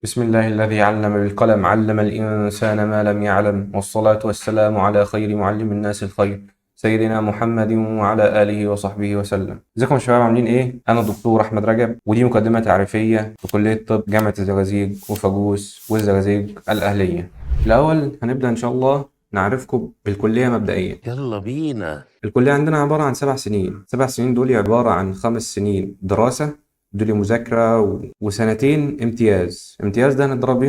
بسم الله الذي علم بالقلم، علم الإنسان ما لم يعلم، والصلاة والسلام على خير معلم الناس الخير، سيدنا محمد وعلى آله وصحبه وسلم. ازيكم يا شباب، عاملين ايه؟ انا الدكتور احمد رجب، ودي مقدمة تعريفية بكلية طب جامعة الزقازيق وفاجوس والزقازيق الأهلية. الأول هنبدأ إن شاء الله نعرفكم بالكلية مبدئيا. يلا بينا. الكلية عندنا عبارة عن 7 سنين. 7 سنين دول عبارة عن 5 سنين دراسة، دول مذاكرة وسنتين امتياز. امتياز ده هنتدرب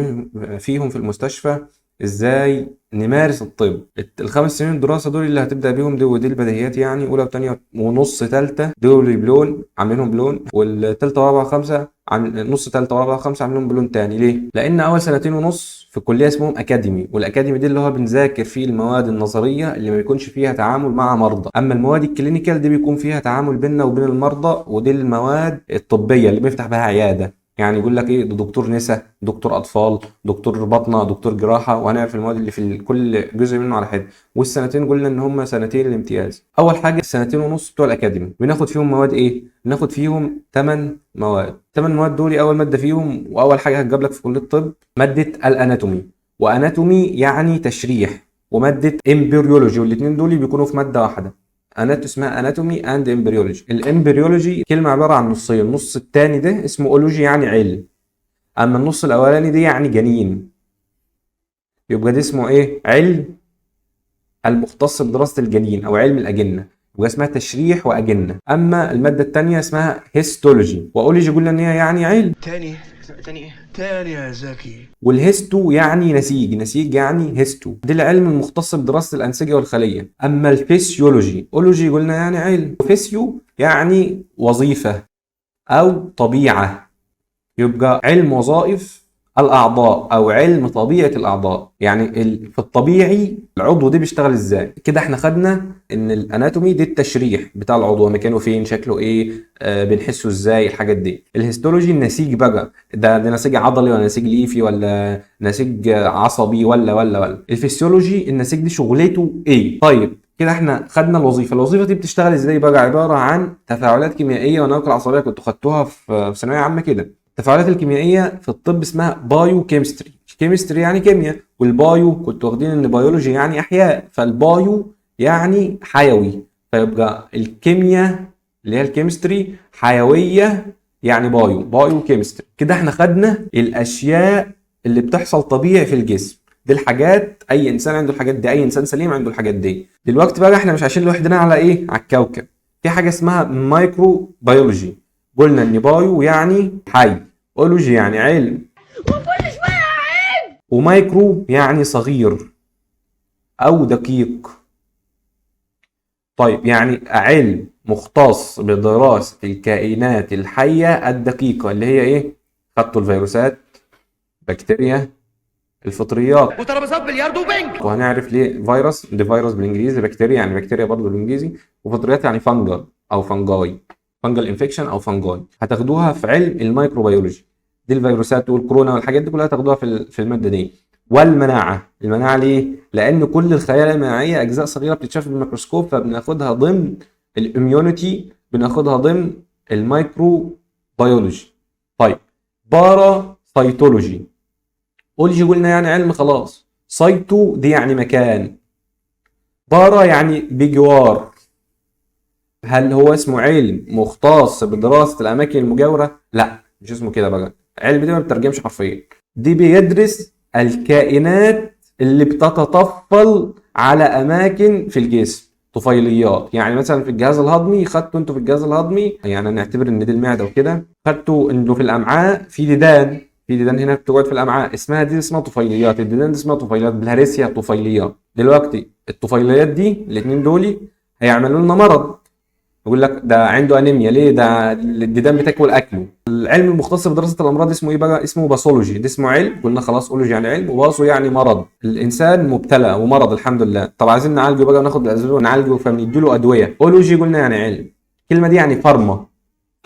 فيهم في المستشفى ازاي نمارس الطب. ال5 سنين الدراسة دول اللي هتبدأ بيهم دي، ودي البديهيات، يعني أولى وتانية ونص تالتة دول بلون، عاملينهم بلون، والتالتة ورابعة وخمسة عامل نص تالتة ورابعة وخمسة عاملينهم بلون تاني. ليه؟ لأن أول سنتين ونص في الكلية اسمهم academy، وال academy دي اللي هو بنذاكر فيه المواد النظرية اللي ما بيكونش فيها تعامل مع مرضى. أما المواد ال clinical دي بيكون فيها تعامل بيننا وبين المرضى، ودي المواد الطبية اللي بنفتح بها عيادة، يعني يقول لك ايه ده دكتور نسا، دكتور اطفال، دكتور بطنه، دكتور جراحه، وهنعرف المواد اللي في كل جزء منه على حده. والسنتين قلنا ان هم سنتين الامتياز. اول حاجة السنتين ونص بتوع ال academy بناخد فيهم مواد ايه؟ بناخد فيهم 8 مواد. 8 مواد دول اول مادة فيهم واول حاجة هتجاب لك في كليه الطب مادة ال anatomy، و anatomy يعني تشريح، ومادة embryology، والاثنين دول بيكونوا في مادة واحده. اسمها anatomy and embryology. ال embryology كلمة عبارة عن نصين، النص الثاني ده اسمه ology يعني علم، اما النص الاولاني ده يعني جنين، يبقى ده اسمه ايه؟ علم المختص بدراسة الجنين او علم الاجنه، يبقى اسمها تشريح واجنه. اما المادة الثانية اسمها histology، و ology قلنا ان هي يعني علم. تاني تاني ايه؟ تاني يا زكي. وال histo يعني نسيج، نسيج يعني histo، دي العلم المختص بدراسة الأنسجة والخلية. أما ال physiology، ology قلنا يعني علم، physio يعني وظيفة أو طبيعة، يبقى علم وظائف الاعضاء او علم طبيعة الاعضاء، يعني في الطبيعي العضو ده بيشتغل ازاي. كده احنا خدنا ان ال anatomy دي التشريح بتاع العضو، مكانه فين، شكله ايه، بنحسه ازاي، الحاجات دي. ال histology النسيج بقى، ده نسيج عضلي ولا نسيج ليفي ولا نسيج عصبي ولا ولا ولا. الفسيولوجي النسيج دي شغلته ايه. طيب كده احنا خدنا الوظيفه. الوظيفة دي بتشتغل ازاي بقى؟ عبارة عن تفاعلات كيميائية ونواقل عصبيه، كنتوا خدتوها في ثانوية عامة كده. التفاعلات الكيميائية في الطب اسمها biochemistry. chemistry يعني كيمياء، وال bio كنتوا واخدين ان بيولوجي يعني احياء، فال bio يعني حيوي، فيبقى الكيمياء اللي هي ال chemistry حيوية يعني bio، biochemistry. كده احنا خدنا الاشياء اللي بتحصل طبيعي في الجسم، دي الحاجات اي انسان عنده الحاجات دي، اي انسان سليم عنده الحاجات دي. دلوقتي بقى احنا مش عايشين لوحدنا على ايه؟ على الكوكب. في حاجة اسمها microbiology. قلنا ان bio يعني حي، ology يعني علم، وكل شوية عيب. ومايكرو يعني صغير او دقيق. طيب يعني علم مختص بدراسة الكائنات الحية الدقيقة، اللي هي ايه؟ خدتوا الفيروسات، بكتيريا، الفطريات، وترابيزات بلياردو وبنج. وهنعرف ليه فيروس دي فيروس بالانجليزي، بكتيريا يعني بكتيريا برضه بالانجليزي، وفطريات يعني fungal او fungi، fungal infection او fungi، هتاخدوها في علم ال microbiology. دي الفيروسات والكورونا والحاجات دي كلها هتاخدوها في المادة دي. والمناعة، المناعة ليه؟ لان كل الخلايا المناعية اجزاء صغيرة بتتشاف بالميكروسكوب، فبناخدها ضمن ال immunity، بناخدها ضمن ال microbiology. طيب parasitology، ology قلنا يعني علم خلاص، cyto دي يعني مكان، para يعني بجوار. هل هو اسمه علم مختص بدراسة الأماكن المجاورة؟ لا، مش اسمه كده بقى. علم دي ما بترجمش حرفيا، دي بيدرس الكائنات اللي بتتطفل على اماكن في الجسم، طفيليات. يعني مثلا في الجهاز الهضمي، خدتوا انتوا في الجهاز الهضمي، يعني نعتبر ان دي المعدة وكده، خدتوا انه في الامعاء في ديدان، في ديدان هنا بتقعد في الامعاء، اسمها دي اسمها طفيليات، الديدان دي اسمها طفيليات، بلهارسيا طفيليات. دلوقتي الطفيليات دي الاثنين دول هيعملوا لنا مرض، يقول لك ده عنده انيميا، ليه؟ ده الديدان بتاكل اكله. العلم المختص بدراسة الامراض اسمه ايه بقى؟ اسمه pathology. ده اسمه علم، قلنا خلاص ology يعني علم و patho يعني مرض. الانسان مبتلى ومرض الحمد لله، طب عايزين نعالجه بقى وناخد الاسباب ونعالجه، فبنديله ادويه. ology قلنا يعني علم، الكلمة دي يعني pharma،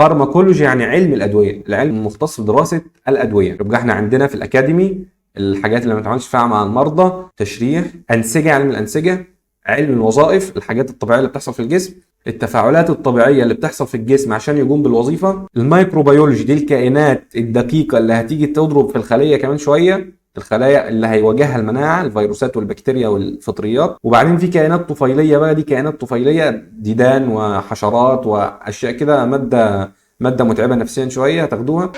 pharmacology يعني علم الادويه، العلم المختص بدراسة الادويه. يبقى احنا عندنا في ال academy الحاجات اللي ما بنتعاملش فيها مع المرضى: تشريح، انسجه، علم الانسجه، علم الوظائف، الحاجات الطبيعية اللي بتحصل في الجسم، التفاعلات الطبيعية اللي بتحصل في الجسم عشان يقوم بالوظيفة. ال microbiology دي الكائنات الدقيقة اللي هتيجي تضرب في الخلية كمان شوية، الخلايا اللي هيواجهها المناعة، الفيروسات والبكتيريا والفطريات. وبعدين في كائنات طفيليه بقى، دي كائنات طفيليه، ديدان وحشرات واشياء كده، مادة متعبة نفسيا شوية هتاخدوها.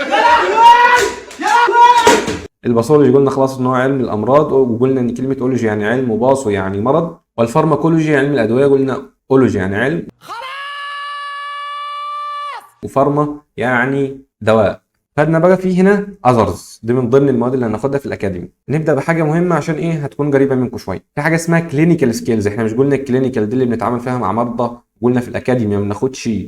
ال pathology قلنا خلاص ان هو علم الامراض، وقلنا ان كلمة ology يعني علم و patho يعني مرض. وال pharmacology علم الادوية، قلنا ology يعني علم و pharma يعني دواء. خدنا بقى فيه هنا others، دي من ضمن المواد اللي هناخدها في ال academy. نبدا بحاجة مهمة عشان ايه هتكون قريبه منكم شوية. في حاجة اسمها clinical skills. احنا مش قلنا ال clinical دي اللي بنتعامل فيها مع مرضى؟ قلنا في ال academy ما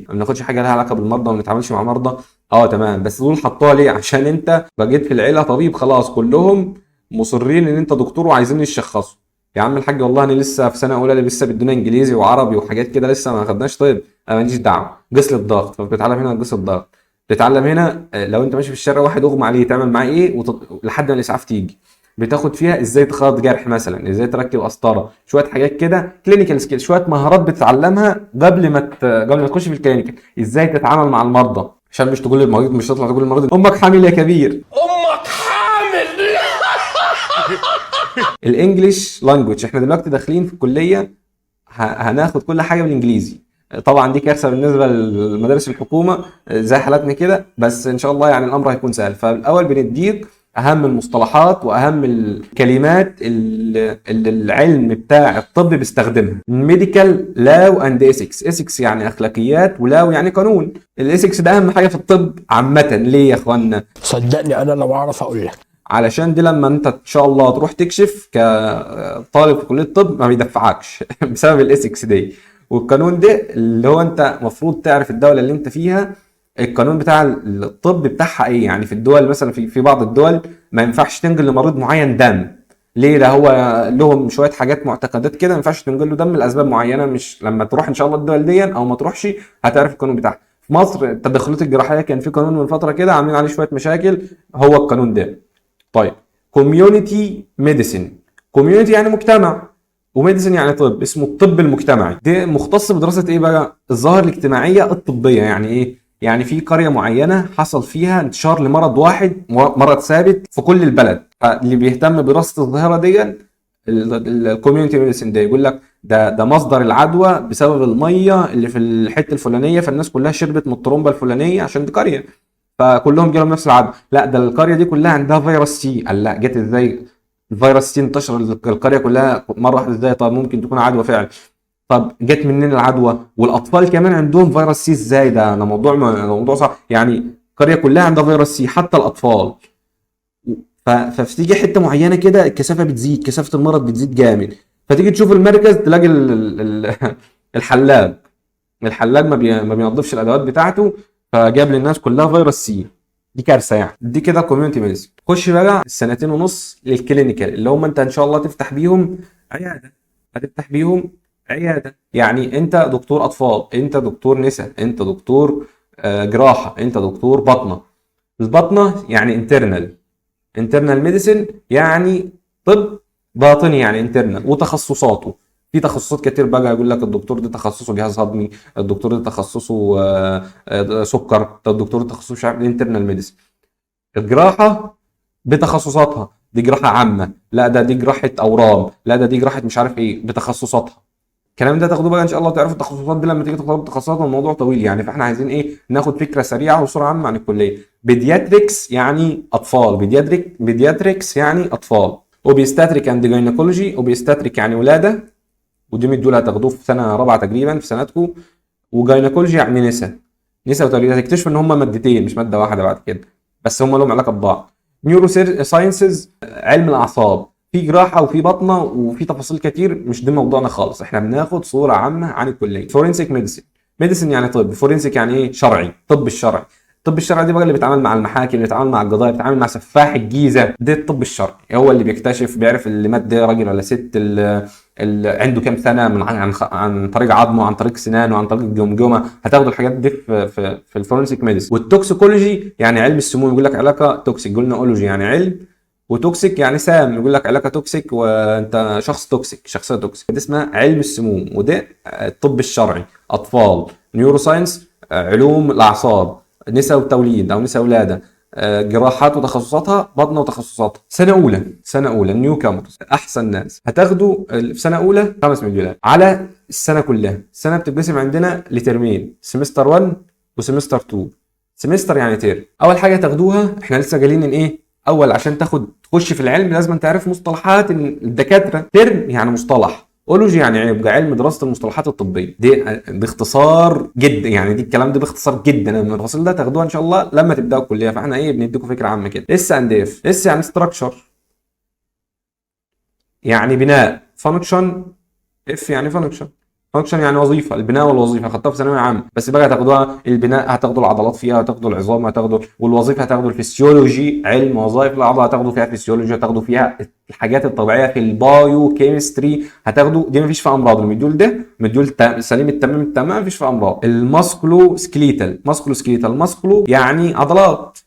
بناخدش حاجة لها علاقة بالمرضى وما بنتعاملش مع مرضى. اه تمام، بس دول حطوها ليه؟ عشان انت بقيت في العيلة طبيب خلاص، كلهم مصرين ان انت دكتور وعايزين يشخصوا. يا عم الحاج والله انا لسه في سنة اولى، لسه بيدونا انجليزي وعربي وحاجات كده، لسه ما خدناش. طيب انا ماليش دعوه. قيس الضغط، فبتتعلم هنا قيس الضغط. تتعلم هنا لو انت ماشي في الشارع واحد اغمى عليه تعمل معاه ايه لحد ما الاسعاف تيجي. بتاخد فيها ازاي تخيط جرح مثلا، ازاي تركب قسطره، شوية حاجات كده clinical skill، شوية مهارات بتتعلمها قبل ما تخش في ال clinical، ازاي تتعامل مع المرضى، عشان مش تقول للمريض، مش تطلع تقول للمريض امك حامل يا كبير. امك حامل. ال English language، احنا دلوقتي داخلين في الكلية هناخد كل حاجة بالانجليزي. طبعا دي كارثة بالنسبة للمدارس الحكومة زي حالاتنا كده، بس ان شاء الله يعني الامر هيكون سهل. فالاول بنديك اهم المصطلحات واهم الكلمات اللي العلم بتاع الطب بيستخدمها. medical law and ethics. ethics يعني اخلاقيات و law يعني قانون. ال ethics ده اهم حاجة في الطب عامه. ليه يا اخوانا؟ صدقني انا لو اعرف اقول لك. علشان دي لما انت ان شاء الله تروح تكشف كطالب في كليه الطب ما بيدفعكش بسبب ال ethics دي. والقانون ده اللي هو انت المفروض تعرف الدولة اللي انت فيها القانون بتاع الطب بتاعها ايه. يعني في الدول مثلا في بعض الدول ما ينفعش تنقل لمريض معين دم. ليه؟ ده هو لهم شوية حاجات معتقدات كده، ما ينفعش تنقل له دم لاسباب معينه. مش لما تروح ان شاء الله الدول دي او ما تروحش هتعرف القانون بتاعها. في مصر التدخلات الجراحية كان في قانون من فترة كده عاملين عليه شوية مشاكل، هو القانون ده. طيب community medicine. community يعني مجتمع و medicine يعني طب، اسمه الطب المجتمعي. ده مختص بدراسة ايه بقى؟ الظاهرة الاجتماعية الطبيه. يعني ايه؟ يعني في قرية معينة حصل فيها انتشار لمرض واحد، مرض ثابت في كل البلد، فاللي بيهتم بدراسة الظاهرة دي ال community medicine ده يقول لك ده مصدر العدوى بسبب المية اللي في الحتة الفلانيه، فالناس كلها شربت من الطرمبه الفلانية عشان دي قرية فكلهم جالهم نفس العدوى. لا ده القرية دي كلها عندها فيروس سي. قال لا، جت ازاي الفيروس سي انتشر القرية كلها مرة واحدة ازاي؟ طب ممكن تكون عدوى فعلا. طب جت منين العدوى؟ والاطفال كمان عندهم فيروس سي ازاي؟ ده موضوع موضوع صعب. يعني القرية كلها عندها فيروس سي حتى الاطفال. فتيجي حتة معينة كده الكثافة بتزيد، كثافة المرض بتزيد جامد، فتيجي تشوف المركز تلاقي الحلاق ما بينظفش الادوات بتاعته، فجاب للناس كلها فيروس سي. دي كارثة يعني. دي كده community medicine. خش بقى السنتين ونص لل clinical اللي هم انت ان شاء الله تفتح بيهم عياده. هتفتح بيهم عياده، يعني انت دكتور اطفال، انت دكتور نساء، انت دكتور جراحه، انت دكتور بطنه. البطنه يعني internal، internal medicine يعني طب باطني، يعني internal وتخصصاته. في تخصصات كتير بقى، يقول لك الدكتور ده تخصصه جهاز هضمي، الدكتور ده تخصصه سكر، ده الدكتور ده تخصصه مش عارف، internal medicine. الجراحة بتخصصاتها، دي جراحه عامه، لا ده دي جراحه اورام، لا ده دي جراحه مش عارف ايه، بتخصصاتها. الكلام ده تاخدوه بقى ان شاء الله تعرفوا التخصصات دي لما تيجي تاخدوا التخصصات. الموضوع طويل يعني، فاحنا عايزين ايه؟ ناخد فكرة سريعة وصوره عامة عن الكليه. pediatrics يعني اطفال، pediatrics يعني اطفال. obstetric and gynecology، obstetric يعني ولاده، ودي من دول هتاخدوه في سنة رابعه تقريبا في سنتكم. و gynecology يعني نساء، نساء وتوليد. هتكتشفوا ان هم مادتين مش مادة واحدة بعد كده، بس هم لهم علاقة ببعض. neurosciences علم الاعصاب، في جراحه وفي بطنه وفي تفاصيل كتير، مش ده موضوعنا خالص، احنا بناخد صوره عامة عن الكليه. forensic medicine، medicine يعني طب، forensic يعني ايه؟ شرعي، طب الشرعي. الطب الشرعي دي بقى اللي بيتعامل مع المحاكم، اللي بيتعامل مع القضايا، بيتعامل مع سفاح الجيزه. ده الطب الشرعي، هو اللي بيكتشف، بيعرف اللي مات ده راجل ولا ست، اللي عنده كام سنه، من عن طريق عظمه، عن طريق سنانه، عن طريق الجمجمه. هتاخدوا الحاجات دي في ال forensic medicine. وال toxicology يعني علم السموم، يقول لك علاقة toxic، قلنا ology يعني علم و toxic يعني سام، يقول لك علاقة toxic وانت شخص toxic، شخصية toxic. دي اسمها علم السموم، وده الطب الشرعي، اطفال، neuroscience، علوم الاعصاب، نساء وتوليد او نساء ولاده، جراحات وتخصصاتها، بطنه وتخصصاتها. سنة اولى، سنة اولى ال newcomers احسن ناس هتاخدوا في سنة اولى 5 مديولات على السنة كلها. السنة بتتقسم عندنا لترمين، semester 1 و semester 2. semester يعني ترم. اول حاجة تاخدوها، احنا لسه جايين من ايه اول، عشان تاخد تخش في العلم لازم تعرف مصطلحات الدكاترة. term يعني مصطلح، ology يعني يبقى علم دراسة المصطلحات الطبية. دي باختصار جدا، يعني دي الكلام ده باختصار جدا. التفاصيل ده تاخدوها ان شاء الله لما تبداوا الكلية، فاحنا ايه بنديكم فكرة عامة كده. S and F، S يعني structure يعني بناء، function، F يعني function، function يعني وظيفة، البناء والوظيفة خدتها في ثانوية عامة، بس بقى هتاخدوها البناء، هتاخدوا العضلات فيها، هتاخدوا العظام، هتاخدوا والوظيفة، هتاخدوا الفسيولوجي علم وظائف الاعضاء، هتاخدوا فيها فسيولوجي، هتاخدوا فيها الحاجات الطبيعية في ال biochemistry، هتاخدوا دي مفيش فيها امراض. ال module ده module سليم التمام التمام، مفيش فيها امراض. ال musculoskeletal، musculoskeletal، musculo يعني عضلات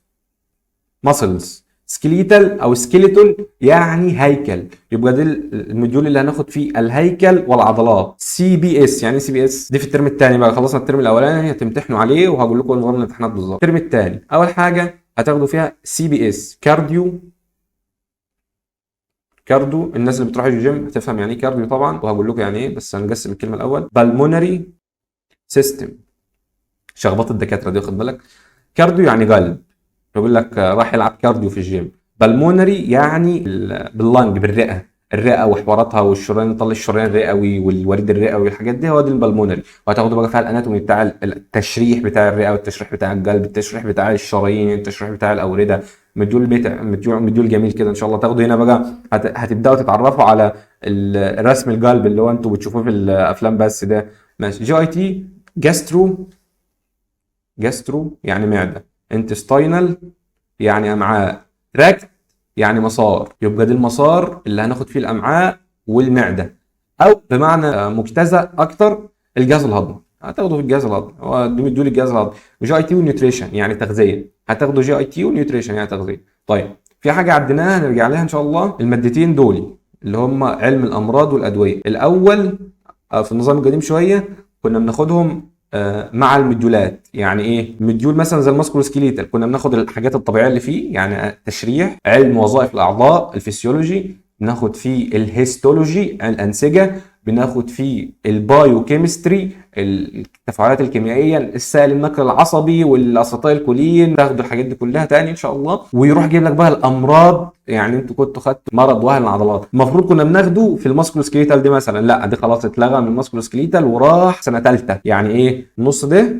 muscles، skeletal او skeleton يعني هيكل، يبقى ده ال module اللي هناخد فيه الهيكل والعضلات. CBS يعني CBS دي في الترم الثاني بقى، خلصنا الترم الاولاني هتمتحنوا عليه وهقول لكم نظام الامتحانات بالظبط. الترم الثاني اول حاجة هتاخدوا فيها CBS، cardio، cardio الناس اللي بتروح الجيم هتفهم يعني ايه cardio طبعا، وهقول لكم يعني ايه، بس هنقسم الكلمة الاول. pulmonary system، شخبطه الدكاترة دي خد بالك. cardio يعني قلب، بيقول لك راح يلعب cardio في الجيم. pulmonary يعني بال lung، بالرئه، الرئة وحواراتها والشريان، طل الشريان الرئوي والوريد الرئوي والحاجات دي، هو ده ال pulmonary. وهتاخدوا بقى فيها ال anatomy بتاع التشريح بتاع الرئة، والتشريح بتاع القلب، التشريح بتاع الشرايين، التشريح بتاع الاورده. module بيت module جميل كده ان شاء الله تاخدوا هنا بقى. هتبداوا تتعرفوا على رسم القلب اللي هو انتوا بتشوفوه في الافلام بس ده ماشي. GIT، gastro، gastro يعني معده، intestinal يعني امعاء، tract يعني مسار، يبقى ده المسار اللي هناخد فيه الامعاء والمعده، او بمعنى مجتزأ اكتر الجهاز الهضمي، هتاخده في الجهاز الهضمي، هو ده module الجهاز الهضمي. و GIT و nutrition يعني تغذية، هتاخدوا GIT و nutrition يعني تغذية. طيب في حاجة عديناها هنرجع لها ان شاء الله، المادتين دول اللي هم علم الامراض والادوية. الاول في النظام القديم شوية كنا بناخدهم مع المديولات. يعني ايه module؟ مثلا زي ال musculoskeletal كنا بناخد الحاجات الطبيعية اللي فيه، يعني تشريح، علم وظائف الاعضاء، الفسيولوجي، بناخد فيه ال histology الانسجة، بناخد فيه ال biochemistry التفاعلات الكيميائية، السائل النقل العصبي وال acetylcholine، تاخدوا الحاجات دي كلها تاني ان شاء الله. ويروح جايب لك بقى الامراض، يعني انتوا كنتوا خدتوا مرض وهن العضلات، المفروض كنا بناخده في ال musculoskeletal دي مثلا، لا دي خلاص اتلغى من ال musculoskeletal وراح سنة ثالثة. يعني ايه النص ده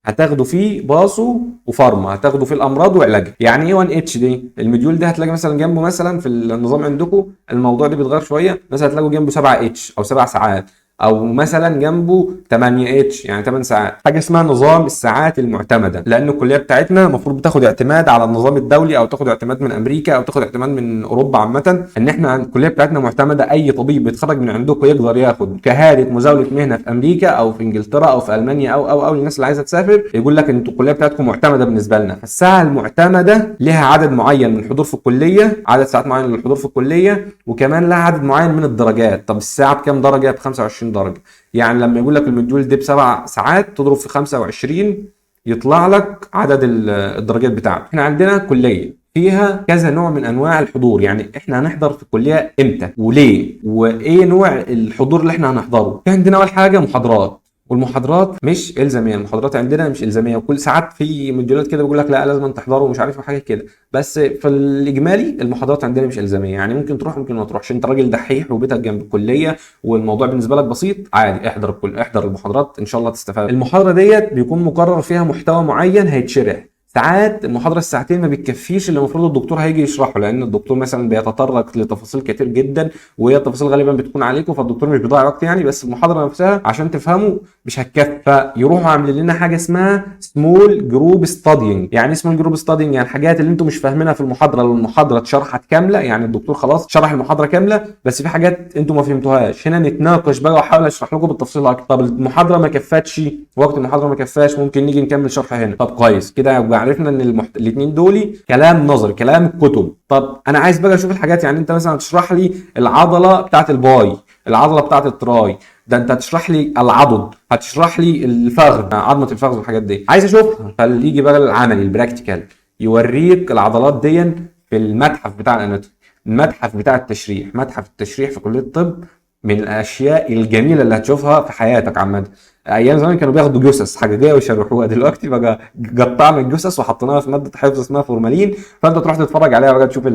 هتاخدوا فيه patho و pharma، هتاخدوا فيه الامراض وعلاجها. يعني ايه 1 H دي؟ ال module ده هتلاقي مثلا جنبه مثلا في النظام عندكم الموضوع ده بيتغير شوية، مثلا هتلاقوا جنبه 7 H او 7 ساعات، او مثلا جنبه 8 H يعني 8 ساعات. حاجة اسمها نظام الساعات المعتمدة، لان الكلية بتاعتنا المفروض بتاخد اعتماد على النظام الدولي، او تاخد اعتماد من امريكا، او تاخد اعتماد من اوروبا عامة، ان احنا الكلية بتاعتنا معتمدة. اي طبيب بيتخرج من عندكم يقدر ياخد شهادة مزاولة مهنة في امريكا او في انجلترا او في المانيا او الناس اللي عايزه تسافر، يقول لك انتوا الكلية بتاعتكم معتمدة بالنسبة لنا. فالساعة المعتمدة لها عدد معين من الحضور في الكلية، عدد ساعات معين للحضور في الكلية، وكمان لها عدد معين من الدرجات. طب الساعة بكام درجه؟ ب 25 درجه. يعني لما يقول لك ال module دي ب7 ساعات تضرب في 25 يطلع لك عدد الدرجات بتاعته. احنا عندنا كليه فيها كذا نوع من انواع الحضور، يعني احنا هنحضر في الكلية امتى وليه وايه نوع الحضور اللي احنا هنحضره. في عندنا اول حاجة محاضرات، والمحاضرات مش الزامية، المحاضرات عندنا مش الزامية، وكل ساعات في مديولات كده بيقول لك لا لازم تحضره ومش عارف حاجة كده، بس في الاجمالي المحاضرات عندنا مش الزامية، يعني ممكن تروح ممكن ما تروحش. انت راجل دحيح وبيتك جنب الكلية والموضوع بالنسبة لك بسيط، عادي احضر الكل، احضر المحاضرات ان شاء الله تستفاد. المحاضرة ديت بيكون مقرر فيها محتوى معين هيتشرح. ساعات المحاضرة الساعتين ما بتكفيش اللي المفروض الدكتور هيجي يشرحه، لان الدكتور مثلا بيتطرق لتفاصيل كتير جدا، وهي التفاصيل غالبا بتكون عليكم، فالدكتور مش بيضيع وقت يعني. بس المحاضرة نفسها عشان تفهموا مش هتكفى، يروحوا عاملين لنا حاجة اسمها small group studying. يعني small group studying يعني الحاجات اللي انتم مش فاهمينها في المحاضره، لو المحاضرة اتشرحت كامله، يعني الدكتور خلاص شرح المحاضرة كاملة بس في حاجات انتم ما فهمتوهاش، هنا نتناقش بقى واحاول اشرح لكم بالتفصيل اكتر. طب المحاضرة ما كفتش، وقت المحاضرة ما كفاش، ممكن نيجي نكمل شرح هنا. طب كويس كده، يبقى عرفنا ان الاثنين دول كلام نظري، كلام الكتب. طب انا عايز بقى اشوف الحاجات، يعني انت مثلا تشرح لي العضلة بتاعت ال bi، العضلة بتاعت ال tri، ده انت هتشرح لي العضد، هتشرح لي الفخذ، عظمه الفخذ والحاجات دي، عايز اشوفها. فاللي يجي بقى العملي ال practical يوريك العضلات دي في المتحف بتاع ال anatomy، المتحف بتاع التشريح. متحف التشريح في كليه الطب من الاشياء الجميلة اللي هتشوفها في حياتك عامه. ايام زمان كانوا بياخدوا جثث حقيقية ويشرحوها، دلوقتي بقى قطعنا الجثث وحطيناها في مادة حفظ اسمها فورمالين، فانت تروح تتفرج عليها بقى، تشوف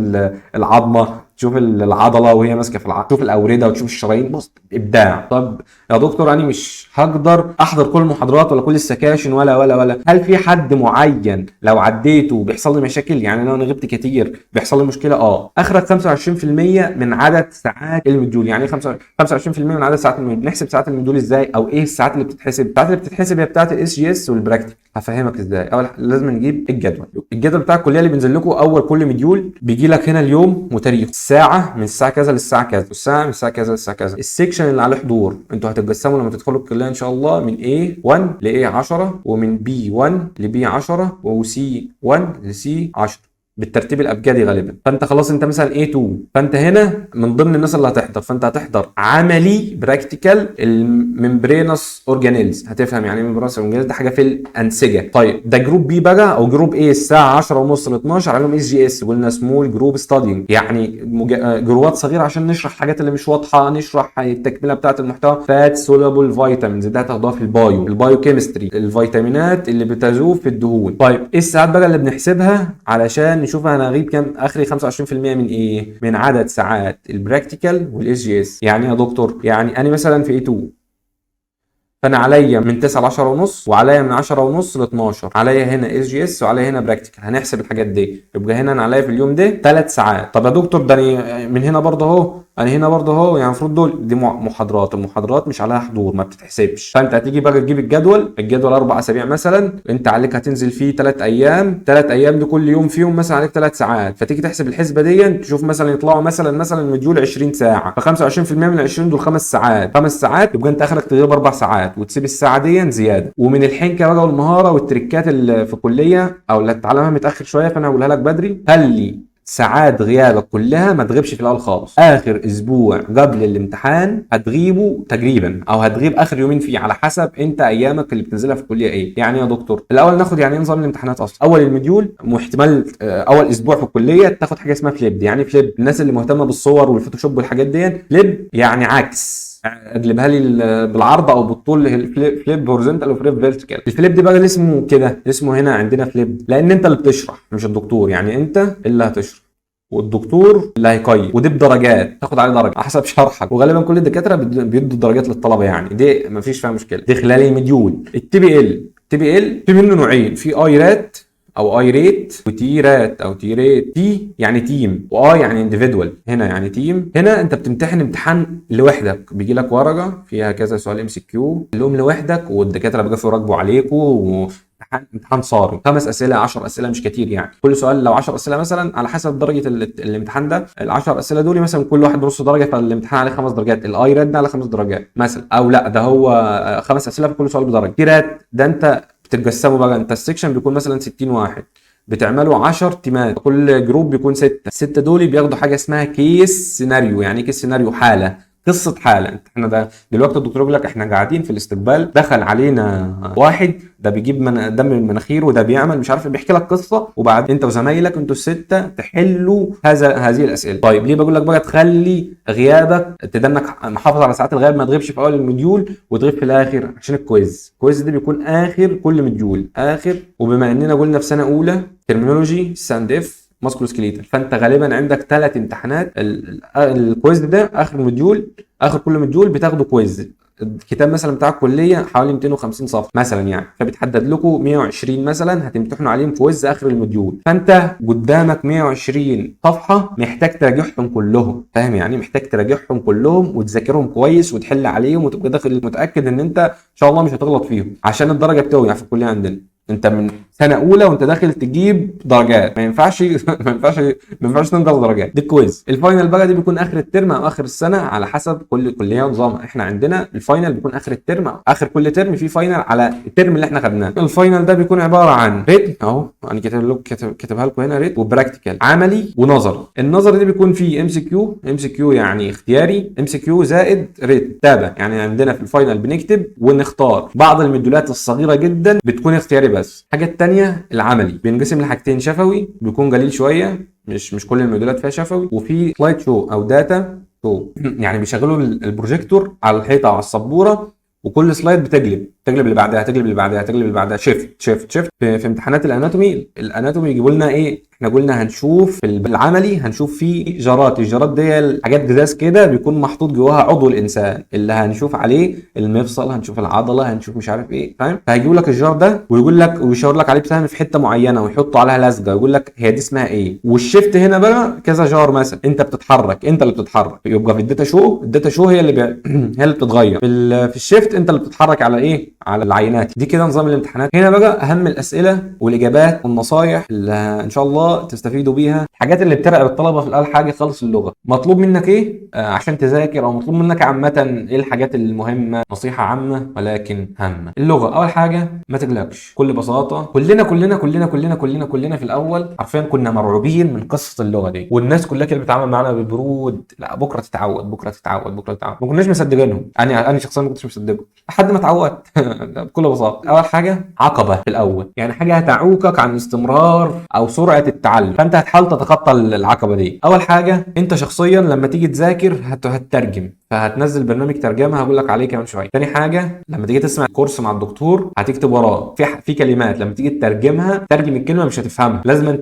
العظمه، تشوف العضلة وهي ماسكه في العضلة، تشوف الاورده وتشوف الشرايين، بص ابداع. طب يا دكتور انا مش هقدر احضر كل المحاضرات ولا كل السكاشن ولا ولا ولا، هل في حد معين لو عديته بيحصل لي مشاكل؟ يعني لو انا غبت كتير بيحصل لي مشكلة؟ اخرك 25% من عدد ساعات ال module. يعني ايه 25% من عدد ساعات ال module؟ نحسب ساعات ال module ازاي، او ايه الساعات اللي بتتحسب؟ الساعات اللي بتتحسب هي بتاعه ال SGS وال practical. هفهمك ازاي. اول لازم نجيب الجدول، الجدول بتاع الكلية اللي بينزل لكم اول كل module، بيجي لك هنا اليوم وتاريخ، الساعة من الساعة كذا للساعة كذا، والساعة من الساعة كذا للساعة كذا، ال section اللي عليه حضور. انتوا هتتقسموا لما تدخلوا الكلية ان شاء الله من A1 ل A10، ومن B1 ل B10، و C1 ل C10 بالترتيب الابجدي غالبا. فانت خلاص انت مثلا A2، فانت هنا من ضمن الناس اللي هتحضر، فانت هتحضر عملي practical ال membranous organelles، هتفهم يعني ايه membranous organelles، ده حاجة في الانسجه. طيب ده group B بقى او group A، الساعة 10:30 ل 12 عليهم SGS، قلنا small group studying، يعني جروبات صغيرة عشان نشرح الحاجات اللي مش واضحه، نشرح التكملة بتاعه المحتوى. fat soluble vitamins ده هتاخدوها في ال bio، ال biochemistry، الفيتامينات اللي بتذوب في الدهون. طيب ايه الساعات بقى اللي بنحسبها علشان نشوف انا هغيب كام؟ اخري 25% من ايه؟ من عدد ساعات ال practical وال SGS. يعني يا دكتور يعني انا مثلا في A2، فانا عليا من 9 ل 10 ونص، وعليا من 10 ونص ل 12، عليا هنا SGS وعليا هنا practical. هنحسب الحاجات دي، يبقى هنا انا عليا في اليوم ده 3 ساعات. طب يا دكتور ده أنا من هنا برضه اهو، انا هنا برضه اهو، يعني المفروض دول دي محاضرات، المحاضرات مش عليها حضور، ما بتتحسبش. فانت هتيجي بقى تجيب الجدول، الجدول 4 اسابيع مثلا، انت عليك هتنزل فيه 3 ايام، 3 ايام دي كل يوم فيهم مثلا عليك 3 ساعات، فتيجي تحسب الحسبة دي تشوف مثلا يطلعوا مثلا module 20 ساعه، ف 25% من 20 دول 5 ساعات، 5 ساعات يبقى انت اخرك تغيب 4 ساعات وتسيب الساعة دي زياده. ومن الحنكه بقى والمهاره والتريكات اللي في الكلية او اللي هتتعلمها متاخر شويه، فانا هقولها لك بدري، خلي ساعات غيابك كلها ما تغيبش في الاول خالص. اخر اسبوع قبل الامتحان هتغيبه تقريبا، او هتغيب اخر يومين فيه على حسب انت ايامك اللي بتنزلها في الكلية ايه. يعني يا دكتور الاول ناخد يعني ايه نظام الامتحانات اصلا. اول ال module واحتمال اول اسبوع في الكلية تاخد حاجة اسمها flip. يعني flip الناس اللي مهتمة بالصور وال Photoshop والحاجات دي، flip يعني عكس، اقلبها لي بالعرض او بالطول، flip horizontal و flip vertical. ال flip دي بقى اللي اسمه كده، اسمه هنا عندنا flip لان انت اللي بتشرح مش الدكتور، يعني انت اللي هتشرح والدكتور اللي هيقيم، ودي بدرجات، تاخد عليه درجه على حسب شرحك، وغالبا كل الدكاترة بيدوا درجات للطلبه، يعني دي مفيش فيها مشكلة. دي خلال ال module. ال TBL، TBL في منه نوعين، في IRAT او IRAT، و TRAT او TRAT. T يعني team و I يعني individual، هنا يعني team. هنا انت بتمتحن امتحان لوحدك، بيجي لك ورقة فيها كذا سؤال MCQ لهم لوحدك، والدكاتره بيقفوا يراقبوا عليكم، امتحان صارم، 5 اسئله، 10 اسئلة مش كتير، يعني كل سؤال لو 10 اسئلة مثلا على حسب درجه الامتحان ده، ال 10 اسئلة دول مثلا كل واحد بنص درجه، فالامتحان عليه 5 درجات. ال IRAT ده على 5 درجات مثلا، او لا ده هو 5 اسئلة في كل سؤال بدرجه. TRAT ده انت بتتقسموا بقى، انت ال section بيكون مثلا 60 واحد، بتعملوا 10 تيمات، كل group بيكون 6، الستة دول بياخدوا حاجة اسمها case scenario. يعني ايه case scenario؟ حاله، قصة حاله. احنا ده دلوقتي الدكتور بيقول لك احنا قاعدين في الاستقبال، دخل علينا واحد ده بيجيب من دم من مناخيره، وده بيعمل مش عارف، بيحكي لك قصه، وبعد انت وزمايلك انتوا الستة تحلوا هذه الاسئله. طيب ليه بقول لك بقى تخلي غيابك تدنك محافظ على ساعات الغياب، ما تغيبش في اول ال module وتغيب في الاخر؟ عشان ال quiz، ال quiz ده بيكون اخر كل module اخر. وبما اننا قلنا في سنة اولى terminology، C and F، musculoskeletal، فانت غالبا عندك 3 امتحانات. ال quiz ده اخر module، اخر كل module بتاخده quiz. الكتاب مثلا بتاع الكلية حوالي 250 صفحة مثلا يعني، فبتحدد لكم 120 مثلا هتمتحنوا عليهم quiz اخر ال module، فانت قدامك 120 صفحة محتاج تراجعهم كلهم، فاهم يعني؟ محتاج تراجعهم كلهم وتذاكرهم كويس وتحل عليهم وتبقى داخل متاكد ان انت ان شاء الله مش هتغلط فيهم، عشان الدرجة بتوجع في الكلية عندنا. انت من سنة اولى وانت داخل تجيب درجات، ما ينفعش ما ينفعش تنقص درجات. دي ال quiz. ال final بقى دي بيكون اخر الترم او اخر السنة على حسب كل كليه ونظامها. احنا عندنا ال final بيكون اخر الترم او اخر كل ترم في final على الترم اللي احنا خدناه. ال final ده بيكون عبارة عن written، اهو انا كاتب لكم كاتبها لكم هنا، written و practical، عملي ونظري. النظري ده بيكون فيه MCQ، MCQ يعني اختياري، MCQ زائد written كتابه. يعني عندنا في ال final بنكتب ونختار. بعض المديولات الصغيرة جدا بتكون اختياري بس. الحاجة الثانية العملي بينقسم لحاجتين، شفوي بيكون قليل شوية، مش كل الموديولات فيها شفوي، وفي slide show او data show، يعني بيشغلوا البروجيكتور على الحيطة او على السبوره، وكل slide بتقلب، تقلب اللي بعدها، تقلب اللي بعدها، تقلب اللي بعدها، shift shift shift. في امتحانات ال anatomy، ال anatomy يجيبوا لنا ايه؟ احنا قلنا هنشوف في العملي هنشوف فيه جارات، الجارات دي حاجات جزاز كده بيكون محطوط جواها عضو الانسان اللي هنشوف عليه المفصل، هنشوف العضلة، هنشوف مش عارف ايه، فاهم؟ فهيجيبوا لك ال jar ده ويقول لك ويشاور لك عليه بسهم في حتة معينة ويحطوا عليها لزقه ويقول لك هي دي اسمها ايه. وال shift هنا بقى كذا jar مثلا، انت بتتحرك، انت اللي بتتحرك، يبقى في ال data show، ال data show هي اللي بتتغير. في ال shift انت اللي بتتحرك على ايه؟ على العينات دي. كده نظام الامتحانات. هنا بقى اهم الاسئلة والاجابات والنصايح اللي ان شاء الله تستفيدوا بيها. الحاجات اللي بترعب الطلبة في الاول حاجة خالص اللغة. مطلوب منك ايه عشان تذاكر، او مطلوب منك عامة ايه الحاجات المهمة؟ نصيحة عامة ولكن هامة. اللغة اول حاجة ما تقلقش، بكل بساطة كلنا كلنا كلنا كلنا كلنا كلنا في الاول حرفيا كنا مرعوبين من قصة اللغة دي، والناس كلها كانت بتتعامل معانا ببرود، لا بكره تتعود، بكره تتعود، بكره تتعود. ما كناش مصدقينهم، انا شخصيا ما كنتش مصدقهم لحد ما اتعودت بكل بساطة. اول حاجة عقبه في الاول، يعني حاجة هتعوقك عن استمرار او سرعة التعلم، فانت هتحاول تتخطى العقبة دي. اول حاجة انت شخصيا لما تيجي تذاكر هتترجم، فهتنزل برنامج ترجمه هقول لك عليه كمان شوية. تاني حاجة لما تيجي تسمع كورس مع الدكتور هتكتب وراه، في كلمات لما تيجي تترجمها، ترجم الكلمة مش هتفهمها، لازم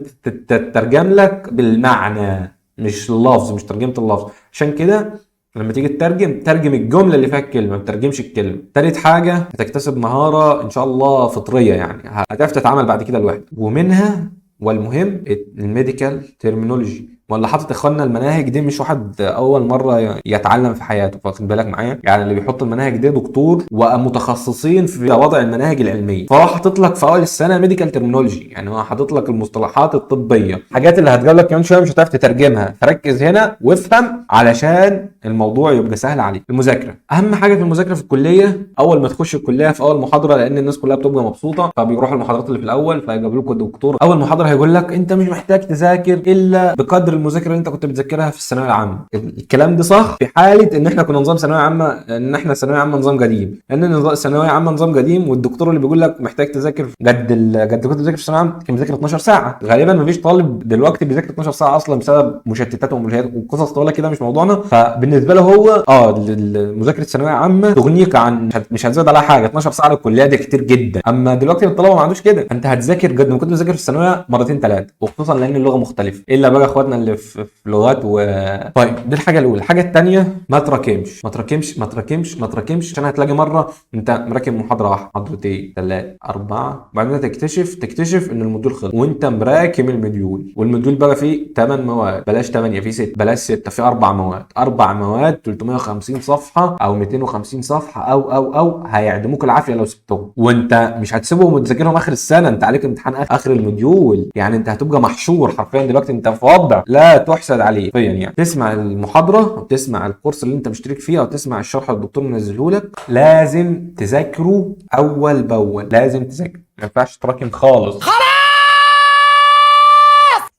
تترجم لك بالمعنى مش اللفظ، مش ترجمه اللفظ. عشان كده لما تيجي تترجم ترجم الجملة اللي فيها الكلمة، ما تترجمش الكلمة. تالت حاجة هتكتسب مهارة ان شاء الله فطرية، يعني هتعرف تتعامل بعد كده لوحدك. ومنها والمهم ال medical terminology، ولا حاطط اخواننا المناهج دي مش واحد اول مرة يتعلم في حياته، فاخد بالك معايا؟ يعني اللي بيحط المناهج دي دكتور ومتخصصين في وضع المناهج العلمية، فهو حاطط لك في اول السنة medical terminology، يعني هو حاطط لك المصطلحات الطبية، الحاجات اللي هتجيب لك كمان شوية مش هتعرف تترجمها، فركز هنا وافهم علشان الموضوع يبقى سهل عليك. المذاكرة اهم حاجة في المذاكرة في الكلية، اول ما تخش الكلية في اول محاضرة، لان الناس كلها بتبقى مبسوطة فبيروحوا المحاضرات اللي في الاول، فيجيب لكم الدكتور اول محاضرة هيقول لك انت مش محتاج تذاكر الا بقدر المذاكرة اللي انت كنت بتذاكرها في الثانوية العامة. الكلام ده صح في حاله ان احنا كنا نظام ثانوية عامة، ان احنا ثانوية عامة نظام قديم، لان نظام ثانوية عامة نظام قديم، والدكتور اللي بيقول لك محتاج تذاكر قد كنت بتذاكر في الثانوية العامة كان بيذاكر 12 ساعة، غالبا مفيش طالب دلوقتي بيذاكر 12 ساعة اصلا بسبب مشتتات وملهيات وقصص طويلة كده مش موضوعنا. فبالنسبه له هو مذاكرة الثانوية عامة تغنيك عن مش هتزود عليها حاجة، 12 ساعة للكليه دي كتير جدا. اما دلوقتي الطلبة ما عندوش كده، انت هتذاكر قد ما كنت بتذاكر في الثانوية مرتين ثلاثة، وخصوصا لان اللغة مختلفة، الا بقى اخواتنا اللي في لغات طيب دي الحاجة الاولى. الحاجة الثانية ما تراكمش، ما تراكمش، ما تراكمش، ما تراكمش، عشان هتلاقي مرة انت مراكم محاضرة واحدة، محاضرتين، ثلاثة، اربعة، وبعدين تكتشف ان ال module خلص وانت مراكم ال module، وال module بقى فيه 8 مواد، بلاش 8، فيه 6، بلاش 6، فيه 4 مواد، 4 مواد 350 صفحة او 250 صفحة او هيعدموك العافية لو سبتهم، وانت مش هتسيبهم وتذاكرهم اخر السنة، انت عليك امتحان اخر ال module، يعني انت هتبقى محشور حرفيا دلوقتي، انت في وضع لا تحسد عليه حرفيا. يعني تسمع المحاضرة او تسمع الكورس اللي انت مشترك فيه او تسمع الشرح اللي الدكتور منزله لك، لازم تذاكره اول باول، لازم تذاكره، ما ينفعش تراكم خالص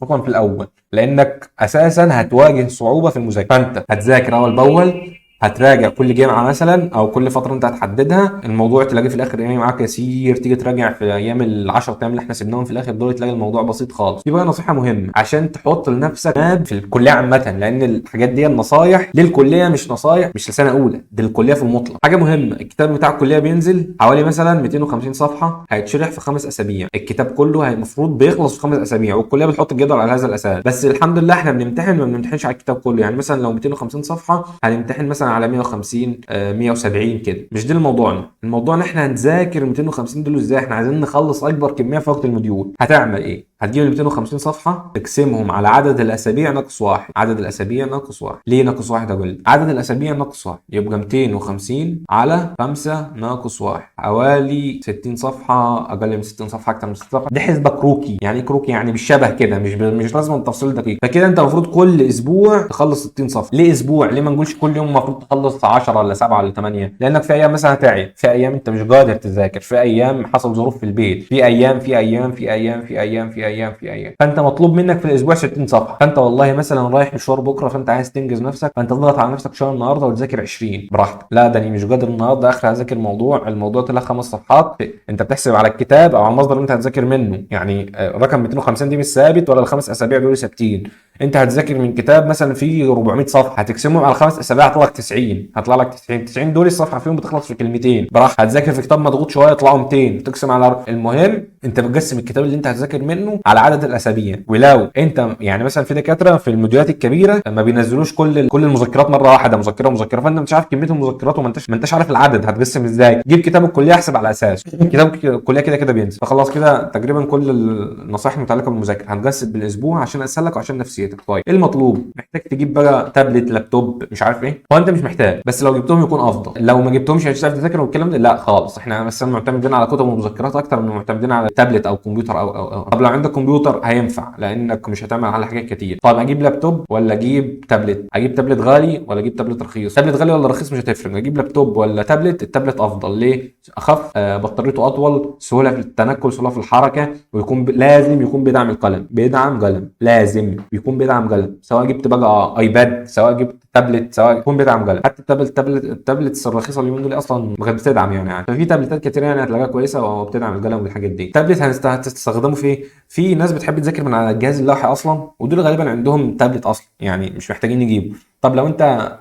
خصوصا في الاول، لانك اساسا هتواجه صعوبة في المذاكرة. فانت هتذاكر اول باول، هتراجع كل جامعه مثلا او كل فترة انت هتحددها، الموضوع تلاقي في الاخر يعني معاك يسير، تيجي تراجع في ايام ال10 ايام اللي احنا سيبناهم في الاخر دول تلاقي الموضوع بسيط خالص. دي بقى نصيحة مهمة عشان تحط لنفسك map في الكلية عامة، لان الحاجات دي النصايح للكليه مش نصايح مش لسنه اولى، دي الكلية في المطلق. حاجة مهمة، الكتاب بتاع الكلية بينزل حوالي مثلا 250 صفحة، هيتشرح في 5 اسابيع، الكتاب كله المفروض بيخلص في 5 اسابيع، والكلية بتحط الجدول على هذا الاساس. بس الحمد لله احنا بنمتحن ما بنمتحنش على الكتاب كله، يعني مثلا لو 250 صفحة هنمتحن مثلا على 150، 170 كده. مش ده الموضوعنا، الموضوع ان احنا هنذاكر 250 دول ازاي. احنا عايزين نخلص اكبر كمية في وقت ال module. هتعمل ايه؟ هتجيب ال 250 صفحة تقسمهم على عدد الاسابيع ناقص واحد. عدد الاسابيع ناقص واحد، ليه ناقص واحد؟ اقول لك عدد الاسابيع ناقص واحد يبقى 250 على 5 ناقص واحد، حوالي 60 صفحة، اقل من 60 صفحة، اكتر من 60 صفحة. دي حسبه كروكي. يعني ايه كروكي؟ يعني بالشبه كده، مش لازم التفصيل دقيق. فكده انت المفروض كل اسبوع تخلص 60 صفحة. ليه اسبوع؟ ليه ما نقولش كل يوم المفروض تخلص 10 ولا 7 ولا 8؟ لانك في ايام مثلا هتعي، في ايام انت مش قادر تذاكر، في ايام حصل ظروف في البيت، في ايام في ايام في ايام في ايام في ايام في ايام. فانت مطلوب منك في الاسبوع 60 صفحة. فانت والله مثلا رايح مشوار بكره، فانت عايز تنجز نفسك، فانت تضغط على نفسك شوية النهارده وتذاكر 20 براحتك. لا ده انا مش قادر النهارده، اخر هذاكر الموضوع طلع 5 صفحات. انت بتحسب على الكتاب او على المصدر اللي انت هتذاكر منه، يعني رقم 250 دي مش ثابت ولا الخمس اسابيع دول ثابتين. انت هتذاكر من كتاب مثلا فيه 400 صفحة، هتقسمهم على 5 اسابيع هيطلع لك 90، هيطلع لك 90، 90 دول الصفحة فيهم بتخلص في كلمتين براحتك. هتذاكر في كتاب مضغوط شوية يطلعوا 200، تقسم على المهم انت بتقسم الكتاب اللي انت هتذاكر منه على عدد الاسابيع. ولو انت يعني مثلا في دكاترة في الموديولات الكبيرة ما بينزلوش كل المذكرات مرة واحدة، مذكره مذكره، فانت مش عارف كمية المذكرات وما انتش ما انتش عارف العدد هتقسم ازاي. جيب كتاب الكلية احسب على اساسه، كتاب الكلية كده كده بينزل. فخلاص كده تقريبا كل النصائح المتعلقة بالمذاكره. هنقسم بالاسبوع عشان اسهلك وعشان نفسيتك. طيب ايه المطلوب؟ محتاج تجيب بقى تابلت، لابتوب، مش عارف ايه. هو انت مش محتاج، بس لو جبتهم يكون افضل. لو ما جبتهمش مش هتعرف تذاكر والكلام ده، لا خالص. احنا مثلا معتمدين على كتب ومذكرات اكتر من معتمدين على تابلت او كمبيوتر او او او. طب لو عندك كمبيوتر هينفع لانك مش هتعمل على حاجات كتير. طب اجيب لابتوب ولا اجيب تابلت؟ اجيب تابلت غالي ولا اجيب تابلت رخيص؟ تابلت غالي ولا رخيص مش هتفرق. اجيب لابتوب ولا تابلت؟ التابلت افضل. ليه؟ اخف، بطاريته اطول، سهولة في التنقل، سهولة في الحركة، ويكون لازم يكون بيدعم القلم، بيدعم قلم، لازم يكون بيدعم قلم. سواء جبت بقى iPad، سواء جبت تابلت، سواء يكون بيدعم قلم. حتى ال tablets الرخيصة اليومين دول اصلا ما كانت بتدعم يعني. ففي تابلتات كتير يعني هتلاقيها كويسة وبتدعم القلم والحاجات دي. تابلت هتستخدمه في ايه؟ في ناس بتحب تذاكر من على الجهاز اللوحي اصلا، ودول غالبا عندهم تابلت اصلا، يعني مش محتاجين يجيبوا. طب لو انت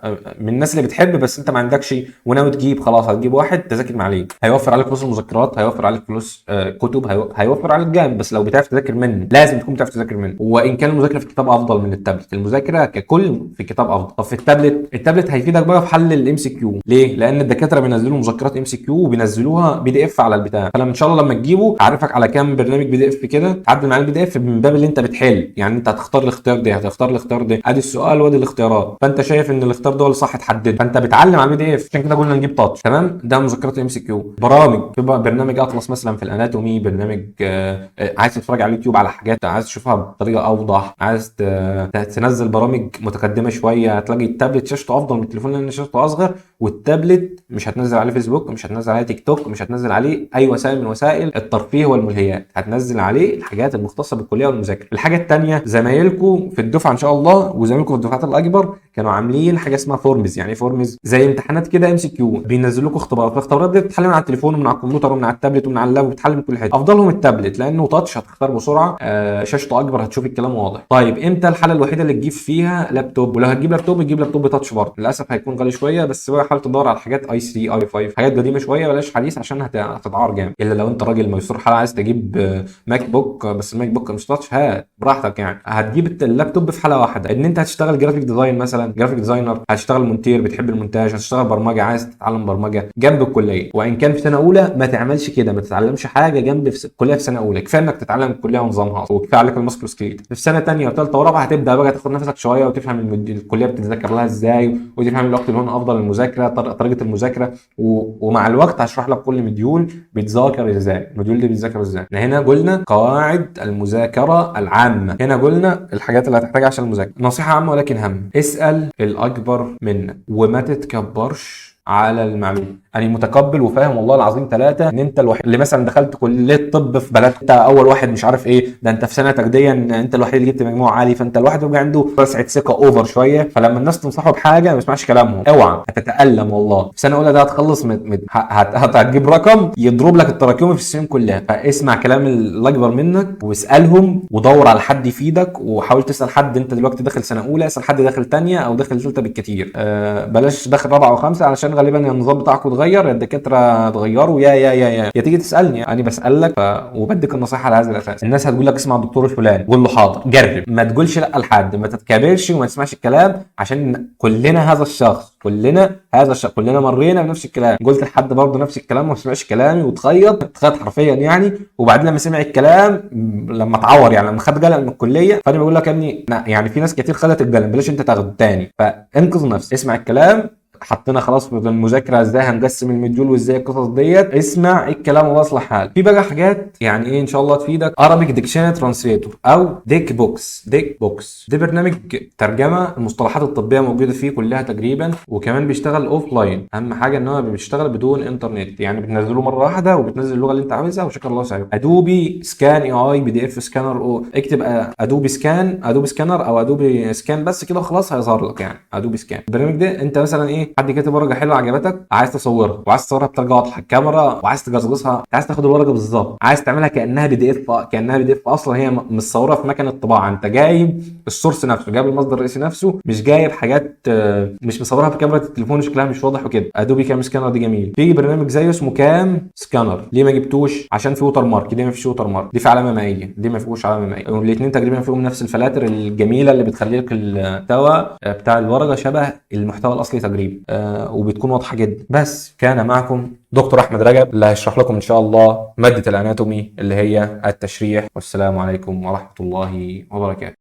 من الناس اللي بتحب بس انت ما عندكش وناوي تجيب، خلاص هتجيب واحد تذاكر من عليه، هيوفر عليك فلوس المذكرات، هيوفر عليك فلوس كتب، هيوفر عليك جامد. بس لو بتعرف تذاكر منه، لازم تكون بتعرف تذاكر منه. وان كان المذاكرة في الكتاب افضل من التابلت، المذاكرة ككل في الكتاب افضل. طب في التابلت هيفيدك بقى في حل ال MCQ. ليه؟ لان الدكاترة بينزلوا مذكرات MCQ وبينزلوها PDF على البتاع. فلما ان شاء الله لما تجيبه اعرفك على كام برنامج PDF كده تعدل معاه ال PDF من باب اللي انت بتحل. يعني انت هتختار الاختيار ده، هتختار الاختيار ده، ادي السؤال وادي الاختيارات، فانت شايف ان الاختيار ده هو اللي صح تحدده، فانت بتعلم على ال PDF. عشان كده قلنا نجيب touch. تمام، ده مذكرات MCQ. برامج، في بقى برنامج اطلس مثلا في ال anatomy، برنامج عايز تتفرج على اليوتيوب على حاجات عايز تشوفها بطريقة اوضح، عايز تنزل برامج متقدمة شوية. هتلاقي التابلت شاشته افضل من التليفون لان شاشته اصغر، والتابلت مش هتنزل عليه فيسبوك، مش هتنزل عليه تيك توك، مش هتنزل عليه اي وسائل من وسائل الترفيه والملهيات، هتنزل عليه الحاجات المختصة بالكلية والمذاكرة. الحاجة الثانية، زمايلكم في الدفعة ان شاء الله وزمايلكم في الدفعات الاكبر كانوا عاملين حاجة اسمها forms. يعني ايه forms؟ زي امتحانات كده MCQ، بينزلوا لكم اختبارات. الاختبارات دي بتتحل من على التليفون ومن على الكمبيوتر ومن على التابلت ومن على ال lap، وبتحل من كل حتة. افضلهم التابلت لانه touch، هتختار بسرعة، شاشته اكبر، هتشوف الكلام واضح. طيب امتى الحالة الوحيدة اللي تجيب فيها لابتوب؟ ولو هتجيب لابتوب تجيب لابتوب touch برضه، للاسف هيكون غالي شوية، بس بقى حاول تدور على حاجات i3 i5، حاجات قديمة شوية، بلاش حديث عشان هتتعار جامد. الا لو انت راجل ميسور حال عايز تجيب MacBook، بس ال MacBook مش touch، هات براحتك. يعني هتجيب اللابتوب في حاله واحدة، ان انت هتشتغل graphic design مثلا، graphic designer، هتشتغل مونتير بتحب المونتاج، هتشتغل برمجة عايز تتعلم برمجة جنب الكلية. وان كان في سنة اولى ما تعملش كده، ما تتعلمش حاجة جنب الكلية في سنة اولى، كفاية انك تتعلم الكلية ونظامها وكفاية عليك ال musculoskeletal. في سنة ثانية وثالثه ورابعه هتبدا بقى تاخد نفسك شوية وتفهم الكلية بتتذاكر لها ازاي، وتفهم الوقت اللي هو افضل للمذاكره، طريقه المذاكرة، ومع الوقت هشرح لك كل module بيتذاكر ازاي، ال module ده بيتذاكر ازاي. احنا هنا قلنا قواعد المذاكرة العامة، هنا قلنا الحاجات اللي هتحتاجها عشان المذاكرة. نصيحة عامة ولكن هامة، اسال الاكبر منك وما تتكبرش على المعلومة. انا متقبل وفاهم والله العظيم ثلاثة ان انت الوحيد اللي مثلا دخلت كليه طب في بلد، انت اول واحد مش عارف ايه ده، انت في سنتك دي انت الوحيد اللي جبت مجموع عالي، فانت الواحد بيبقى عنده وسعه ثقة over شوية، فلما الناس تنصحه بحاجة ما يسمعش كلامهم. اوعى هتتالم والله. في سنة اولى ده هتخلص هتجيب رقم يضرب لك التراكمي في السنين كلها. فاسمع كلام الاكبر منك واسالهم ودور على حد يفيدك، وحاول تسال حد. انت دلوقتي داخل سنة اولى، اسال حد داخل ثانية او داخل ثالثة بالكثير، بلاش داخل رابعه وخمسة علشان غالبا يا النظام بتاعكم اتغير، يا الدكاترة اتغيروا، يا يا يا يا يا تيجي تسالني، انا بسالك وبديك النصيحة على هذا الاساس. الناس هتقول لك اسمع الدكتور فلان، قول له حاضر، جرب، ما تقولش لا لحد، ما تتكابرش وما تسمعش الكلام، عشان كلنا هذا الشخص، كلنا هذا الشخص، كلنا مرينا بنفس الكلام. قلت لحد برضه نفس الكلام وما سمعش كلامي وتخيط اتخيط حرفيا يعني، وبعدين لما سمع الكلام لما اتعور يعني، لما خد قلم من الكلية. فانا بقول لك يا ابني يعني في ناس كتير خدت القلم، بلاش انت تاخده تاني، فانقذ نفسك، اسمع الكلام. حطينا خلاص في المذاكرة ازاي هنقسم ال module وازاي القصص ديت، اسمع الكلام الله يصلح حالك. في بقى حاجات يعني ايه ان شاء الله تفيدك، Arabic Dictionary Translator او DicBox. DicBox ده برنامج ترجمه المصطلحات الطبية موجودة فيه كلها تقريبا، وكمان بيشتغل offline. اهم حاجة ان هو بيشتغل بدون انترنت، يعني بتنزله مرة واحدة وبتنزل اللغة اللي انت عاوزها وشكر الله سعيك. Adobe Scan AI PDF scanner، او اكتب Adobe Scan، Adobe Scanner او Adobe Scan بس كده خلاص هيظهر لك يعني Adobe Scan. البرنامج ده انت مثلا ايه، حد كاتب ورقة حلوة عجبتك عايز تصورها، وعايز تصورها بطريقة واضحة الكاميرا، وعايز تجزجزها، عايز تاخد الورقة بالظبط، عايز تعملها كانها PDF، كانها PDF اصلا هي متصورة في مكنه طباعه، انت جايب ال source نفسه، جايب المصدر الرئيسي نفسه، مش جايب حاجات مش مصورها في كاميرا التليفون شكلها مش واضح وكده. Adobe CamScanner دي جميل. في برنامج زيه اسمه CamScanner، ليه ما جبتوش؟ عشان في watermark، دي ما فيش watermark، دي في علامة مائية، دي ما فيهوش علامة مائية، والاثنين تقريبا فيهم نفس الفلاتر الجميلة اللي بتخلي لك المحتوى بتاع الورقة شبه المحتوى الاصلي تقريبا، وبتكون واضحة جدا. بس كان معكم دكتور احمد رجب اللي هيشرح لكم ان شاء الله مادة ال anatomy اللي هي التشريح، والسلام عليكم ورحمة الله وبركاته.